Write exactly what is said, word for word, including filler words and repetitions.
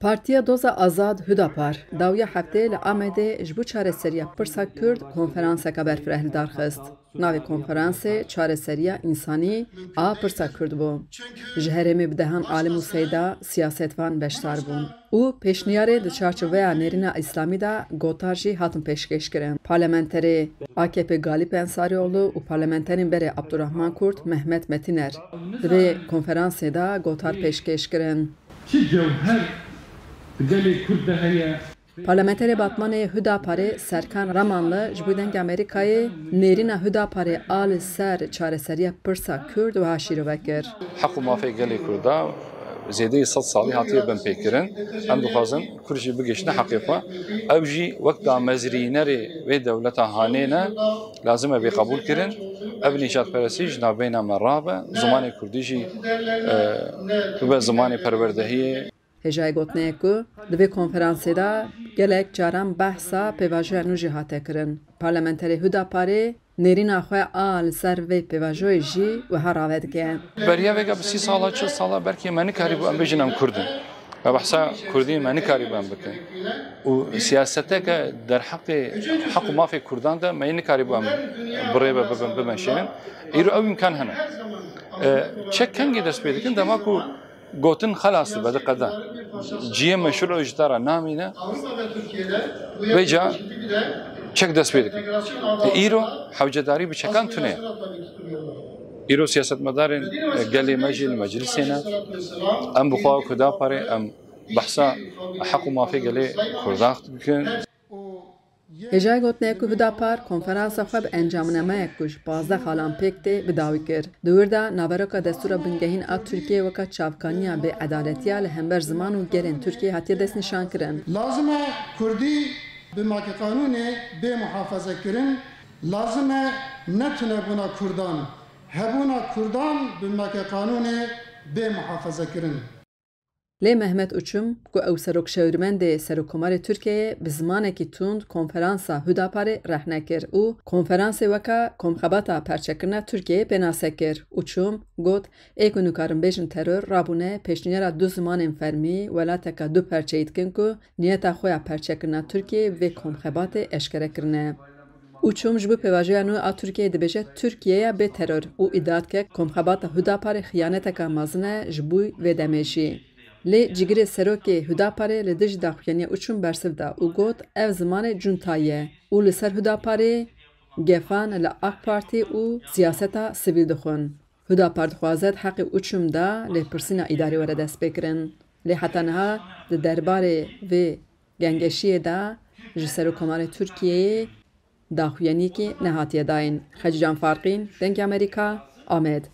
Partiya Doza Azad Hudapar dawiya hefteyê li Amedê ji bo çareseriya pirsa Kurd konferanseke berfireh li dar xist. Navê konferansê Çareseriya Însanî a Pirsa Kurd bû. Ji herêmê bi dehan alim û seyda siyasetvan beşdar bûn û pêşniyarê di çarçoveya nêrîna Îslamî de gotar jî hatin pêşkêşkirin. Parlamenterê A K P Galip Ensarioğlu û parlamenterên berê Abdurrahman Kurt Mehmet Metiner di vê konferansê de gotar pêşkêş kirin. Çi cewher di gelê Kurd de heye. Parlamenterê Batmanê Hudaparê Serkan Ramanlı ji bo Dengê Amerîkayê nêrîna Hudaparê a li ser çareseriya pirsa Kurd wiha şîrove kir. Heq û mafê gelê Kurda zêdeyî sed salî hatiye binpêkirin. Em dixwazin Kurd jî bigihîşne heqê xwe. Ew jî wek damezrînerê vê dewleta hanê ne, lazim e bê qebûl kirin. Ev nîjadperestî ji navbeyna me rabe, zimanê Kurdî jî, e, bibe zimanê perwerdehiyê. Hêjayê gotinê ye ku di vê konferansê de gelek caran behsa pêvajoya nû jî hate kirin. Parlamenterê Hudaparê nêrîna xwe a li ser vê pêvajoyê jî wiha rave dike. Beriya vêga bi sî sala, çil sala belkî me nikarîbû em bêjin em Kurd in. Me behsa Kurdî me nikarîbû em bikin. Û siyaseteke derheqê heq û mafê Kurdan de me yê nikarîbû em bi rê ve bibin, bimeşênin. Îro ew îmkan hene. E, çek kengê dest pê dikin, dema ku gotin xelas dibe, diqede. Cihê meşrû ji te re namîne. Vêca çek dest pê dikin. E, îro hewcedarî bi çekan tune ye. Îro siyasetmedarên, e, gelê me jî li meclisê ne. Em bi xwe Hudaparê, em behsa heq û mafê gelê Kurdan dikin. Hêjayê gotinê ku Hudapar konferansa xwe bi encaminameyek ku ji pazdeh xalan pêk tê bi dawî kir. Di wir de naveroka destûra bingehîn a Tirkiyeyê weka çavkaniya bêedaletiya li hember ziman û gelên Tirkiyeyê hatiye destnîşankirin. Lazim e Kurdî bi makeqanûnê bê muhafazekirin, lazim e ne tunebûna Kurdan, hebûna Kurdan bi makeqanûnê bê muhafazekirin. Lê Mehmet Uçum, ku ew serok şewirmendê Serokkomarê Tirkiyeyê, bi zimanekî tund konferansa Hudaparê rehne kir û konferansê weka komxebata perçekirina Tirkiyeyê pênase kir. Uçum got, ê ku nikarin bêjin teror, rabûne pêşniyara du zimanên fermî, welateka du perçeyî dikin ku niyeta xwe ya perçekirina Tirkiyeyê vê komxebatê eşkere kirine. Uçum ji bo pêvajoya nû a Tirkiyeyê dibêje Tirkiyeya bê teror û îdia dike komxebata Hudaparê xiyaneteka mezin e ji bo vê demê jî. Lê cîgirê serokê Hudaparê li dijî daxuyaniya Uçum bersiv da û got, ev zimanê cuntayî ye û li ser Hudaparê gefan li AK Partî û siyaseta sivîl dixwin. Hudapar dixwaze di heqê Uçum de lêpirsîna îdarî were destpêkirin. Lê heta niha di derbarê vê gengeşiyê de ji Serokkomarê Tirkiyeyê daxuyaniyekî nehatiye dayîn. Xecîcan Farqîn, Dengê Amerîka, Amed.